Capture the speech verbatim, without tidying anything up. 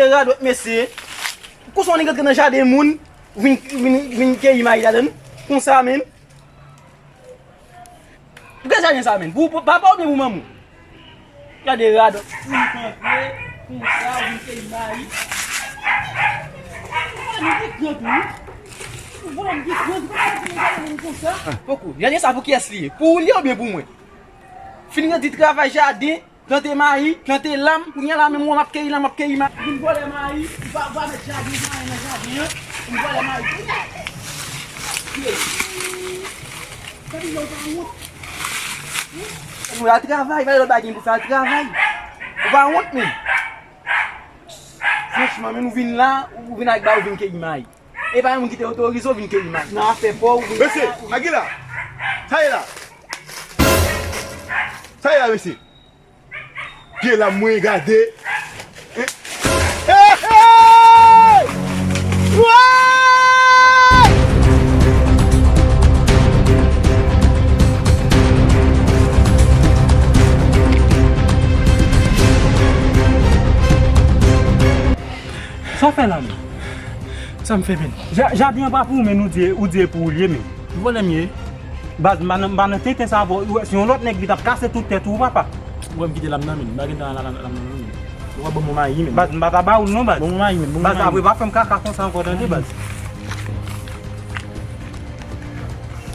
Radòt mesye. Konsa w nèg rantre nan jaden moun, vin, vin, vin keyi mayi ladan l. Konsa menm. Pou ki jaden sa menm? Pou, pou papa w oubyen pou manman w? Gade radòt. Ou vin rantre, konsa, ou vin keyi mayi. Ou vòlè, ou gen gran tou, wi. Ou vòlè, ou gen gran tou, ou vòlè, ou gen gran tou, konsa. Ah, poko. Jaden sa pou kiyès li ye? Pou ou li ye oubyen pou mwen? Fin redi travay jaden, plante mayi, plante lam, kounye a la menm ou wè m ap keyi lam, m ap keyi mayi. Vin vòlè mayi, ou pa, ou pa met jaden, ou pa anyen nan jaden an. Vin vòlè mayi. Ye. Gade jan ou pa wont. Ou al travay, pa lòt bagay pou fè, al travay. Ou pa wont menm. Franchman, menm ou vin la, ou vin ak ba, ou vin keyi mayi. E pa yon moun ki te otorize w vin keyi mayi. Nan afè pa w, ou vin la, ou vin... Mesye, Aguila, sa ye la? Sa ye la, mesye? Pye la mwen gade. Hey! Hey! Woy! Sa w fè la menm? Sa m fè menm? Ja-, jaden an pa pou ou menm, ou di, ou di e pou ou li ye menm. Vòlè m ye. Baz, m pa nan, m pa nan tenten sa avè w. Ou wè, si yon lòt nèg vin t ap kase tout tèt ou, papa. Ou wè m kite lam nan menm. M pa gen tan la, la, lam nan menm. Ou ap ban m yon mayi menm. Baz, m pa ta ba ou l non, baz. Ban m yon mayi menm. Ban m yon mayi. Baz, apre pa fè m kaka konsa ankò, tande, baz.